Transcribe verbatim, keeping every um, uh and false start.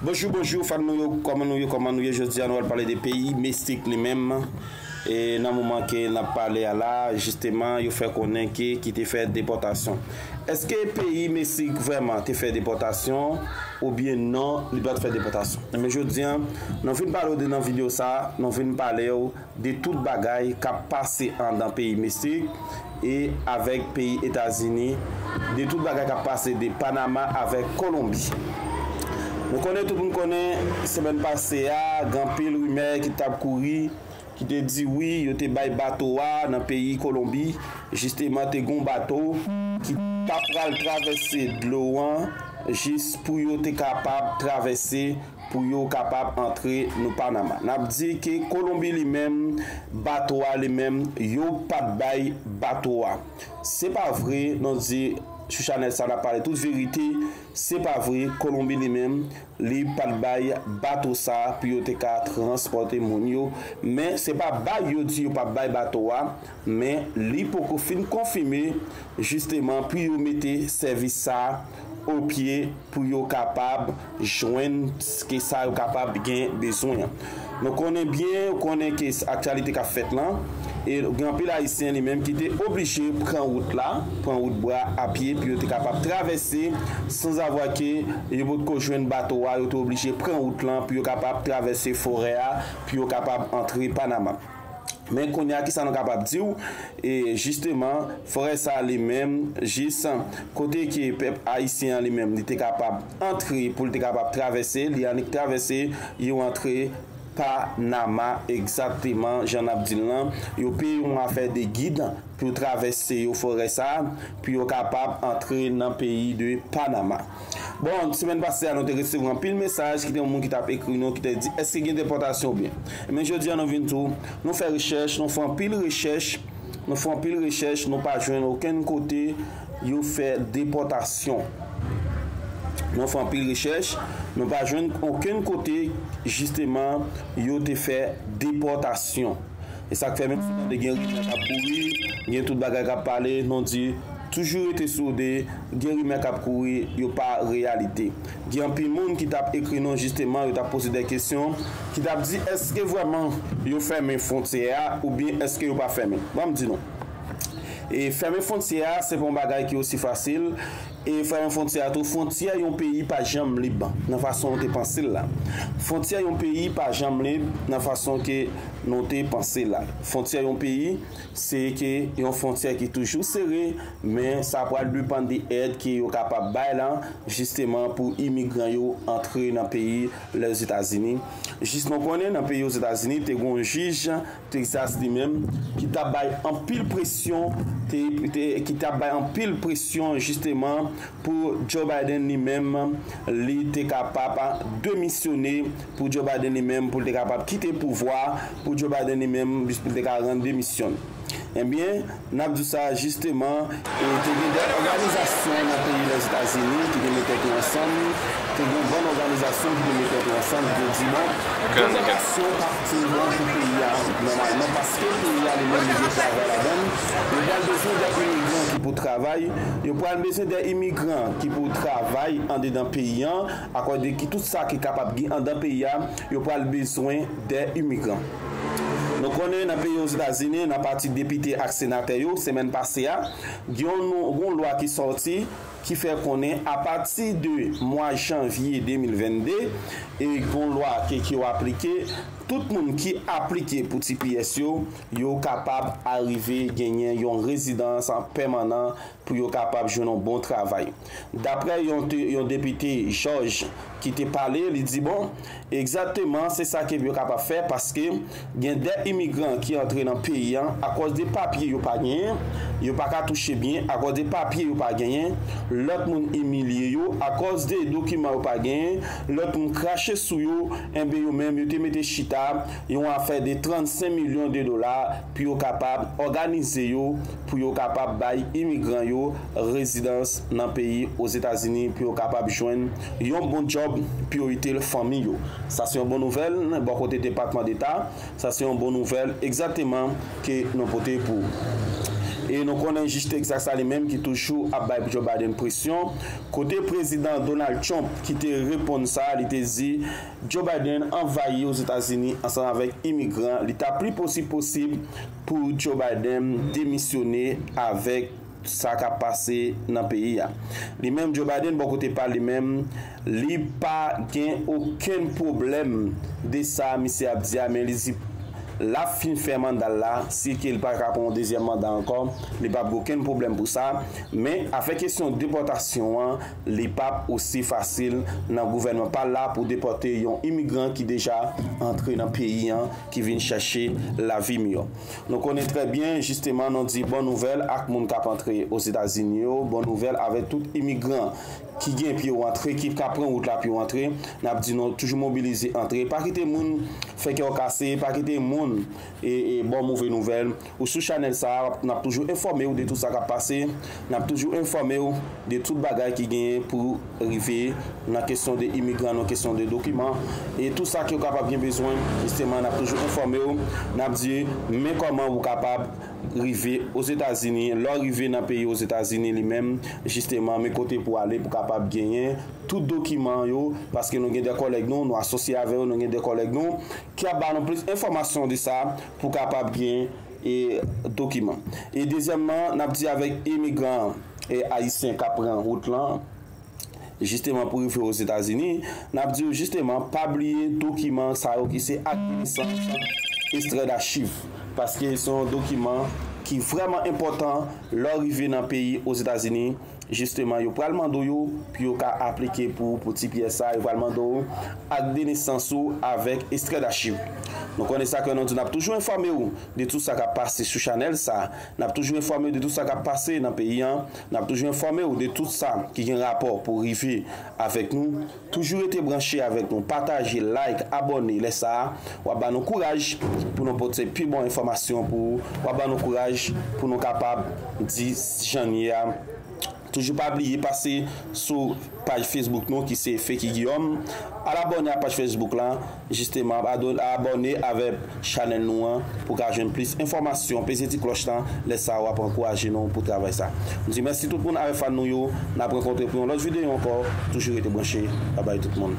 Bonjou, bonjou, fan nou yo, kòman nou ye, kòman nou ye? Jodi a, nou al pale de peyi Meksik li menm. E nan moman ke n ap pale a la, jisteman, yo fè konnen ke ki te fè depòtasyon. Èske peyi Meksik vrèman te fè depòtasyon oubyen non, li pa t fè depòtasyon? Men jodi a, nou vin pale w de nan videyo sa, nou vin pale w de tout bagay k ap pase anndan peyi Meksik e avèk peyi Etazini, de tout bagay k ap pase de Panama avèk Kolonbi. Nou konnen, tout moun konnen, semèn pase a, gen anpil rimè ki t ap kouri, ki te di wi, yo te bay bato a nan peyi Kolonbi, jisteman te gen yon bato ki t ap pral travèse dlo an, jis pou yo te kapab travèse pou yo kapab antre nan Panama. N ap di ke Kolonbi li menm, bato a li menm, yo pa t bay bato a. Se pa vre, nou di sou chanèl sa n ap pale tout verite, se pa vre, Kolonbi li menm, li pa t bay bato sa pou yo te ka transpòte moun yo. Men se pa bay yo di yo pa bay bato a, men li poko fin konfime jisteman pou yo mete sèvis sa o pye pou yo kapab jwenn ke sa yo kapab gen bezwen an. Nou konnen byen, ou konnen ke s- aktyalite k ap fèt lan, e gen anpil Ayisyen li menm ki te oblije pran wout la, pran wout bwa a pye pou yo te kapab travèse sanzavwa ke yo potko jwenn bato a, yo te oblije pran wout lan pou yo kapab travèse forè a, pou yo kapab antre Panama. Men kounye a, kisa nou kapab di w? E jisteman, frè sa li menm, jis kote ke pèp ayisyen an li menm, li te kapab antre, pou li te kapab travèse, li annik travèse, yo antre Panama, egzakteman jan n ap di l lan. Yo peye yon afè de gid pou yo travèse yo forè sa, pou yo kapab antre nan peyi de Panama. Bon, semèn pase a, nou te resevwa anpil mesaj, ki te yon moun ki t ap ekri nou, ki te di, èske gen depòtasyon oubyen? Men jodi a, nou vin tou, nou fè rechèch, nou fè anpil rechèch, nou fè anpil rechèch, nou pa jwenn okenn kote yo fè depòtasyon. Nou fè anpil rechèch, nou pa jwenn okenn kote, jisteman, yo te fè depòtasyon. E sa k fè menm si w tande gen rimè k ap kouri, gen tout bagay k ap pale, nou di, toujou rete sou de, gen rimè k ap kouri, yo pa reyalite. Gen anpil moun ki t ap ekri nou jisteman, yo t ap poze de kesyon, ki t ap di, èske vrèman yo fèmen fwontyè a oubyen èske yo pa fèmen? Ban m di nou. E fèmen fwontyè a, se pa yon bagay ki osi fasil. E fèmen fwontyè a tou, fwontyè yon peyi pa janm lib nan fason nou te panse l la. Fwontyè yon peyi pa janm lib nan fason ke nou te panse l la. Fwontyè yon peyi, se ke yon fwontyè ki toujou sere, men sa pral depann de èd ke yo kapab bay lan, jisteman pou imigran yo antre nan peyi Lèzetazini. Jis nou konnen nan peyi Ozetazini, te gen yon jij Texas li menm, ki t ap bay anpil presyon, te, te, ki t ap bay anpil presyon jisteman pou Joe Biden li menm, li te kapab demisyone, pou Joe Biden li menm, pou l te kapab kite pouvwa, pou Joe Biden li menm, pou l te ka rann demisyon. Ebyen, n ap di w sa jisteman, e te gen de òganizasyon nan peyi Lèzetazini ki te met tèt yo ansanm, te gen yon bann òganizasyon ki te met tèt yo ansanm, ki te di, bon, depòtasyon p ap fin bon pou peyi a nòmalman, paske peyi a li menm li gen travay ladan l. Yo pral bezwen de imigran ki pou travay, yo pral bezwen de imigran ki pou travay andedan peyi an, akoz de ki tout sa ki kapab gen andan peyi a, yo pral bezwen de imigran. Nou konnen nan peyi Ozetazini, nan pati depite ak senatè yo, semèn pase a, gen yon, yon lwa ki sòti ki fè konnen apati de mwa janvye de mil vennde, e gen yon lwa ke, ke yo aplike, tout moun ki aplike pou T P S yo, yo kapab arive genyen yon rezidans pèmanan pou yo kapab jwenn yon bon travay. Daprè yon te, yon depite Jòj ki te pale, li di, bon, egzakteman, se sa ke yo kapab fè, paske gen de imigran ki antre nan peyi an akoz de papye yo pa genyen, yo pa ka touche byen akoz de papye yo pa genyen, lòt moun imilye yo akoz de dokiman yo pa genyen, lòt moun krache sou yo, enben yo menm yo te mete chita yon afè de trannsenk milyon de dola pou yo kapab òganize yo, pou yo kapab bay imigran yo rezidans nan peyi Ozetazini, pou yo kapab jwenn yon bon djòb, pou yo itil fanmi yo. Sa se yon bon nouvèl bò kote Depatman Deta. Sa se yon bon nouvèl egzakteman ke nou pote pou ou. E nou konnen jij Texas la li menm ki toujou ap bay Joe Biden presyon. Kote prezidan Donald Trump ki te reponn sa, li te di Joe Biden anvayi Ozetazini ansanm avèk imigran, li ta pli posib posib pou Joe Biden demisyone avèk sa k ap pase nan peyi a. Li menm, Joe Biden, bò kote pa li menm, li pa gen okenn pwoblèm de sa misye ap di a, men li di l ap fin fè manda l la, si ke li pa ka pran yon dezyèm manda ankò, li p ap gen okenn pwoblèm pou sa. Men afè kesyon depòtasyon an, li p ap osi fasil nan gouvènman pa l la pou depòte yon imigran ki deja antre nan peyi an, ki vin chèche lavi miyò. Nou konnen trè byen, jisteman, nou di bon nouvèl ak moun k ap antre Ozetazini yo, bon nouvèl avèk tout imigran ki gen pou yo antre, ki ka pran wout la pou yo antre. N ap di nou toujou mobilize antre. Pa kite moun fè kè w kase, pa kite moun e, e ba w move nouvèl. Ou sou chanèl sa a, n ap toujou enfòme w de tout sa k ap pase. N ap toujou enfòme w de tout bagay ki genyen pou rive nan kesyon de imigran, nan kesyon de dokiman. E tout sa ke w kapab gen bezwen, jisteman, n ap toujou enfòme w. N ap di, men kòman ou kapab rive Ozetazini. Lè w rive nan peyi Ozetazini li menm, jisteman, men kote pou w ale pou w kapab genyen tout dokiman yo, paske nou gen de kòlèg nou, nou asosye avè yo, nou gen de kòlèg nou ki ap ba nou plis enfòmasyon de sa pou w kapab gen e dokiman. E dezyèmman, n ap di avèk imigran e ayisyen k ap pran wout lan, jisteman pou rive Ozetazini, n ap di yo jisteman pa bliye dokiman sa yo ki se ak de nesans, ekstrè dachiv, paske se yon dokiman ki vrèman enpòtan lè w rive nan peyi Ozetazini. Jisteman, yo pral mande w yo pou yo ka aplike pou, pou ti pyès sa. Yo pral mande w ak de nesans ou avèk ekstrè dachiv. Nou konnen sa ke nou di, n ap toujou enfòme w de tout sa k ap pase sou chanèl sa. N ap toujou enfòme w de tout sa k ap pase nan peyi an. N ap toujou enfòme w de tout sa ki gen rapò pou rive avèk nou. Toujou rete branche avèk nou, pataje, like, abòne. Lè sa a, w ap ba nou kouraj pou nou pote pi bon enfòmasyon pou ou. W ap ba nou kouraj pou nou kapab di jan n ye a. Toujou pa bliye pase sou paj Facebook nou ki se Feki Guillaume. Al abòne a paj Facebook la, jisteman, ado-, abòne avèk chanèl nou an pou ka jwenn plis enfòmasyon. Peze ti klòch lan, lè sa a w ap ankouraje nou pou travay sa. M di mèsi tout moun avèk fan nou yo. N ap rankontre pou yon lòt videyo ankò. Toujou rete branche. Babay tout moun.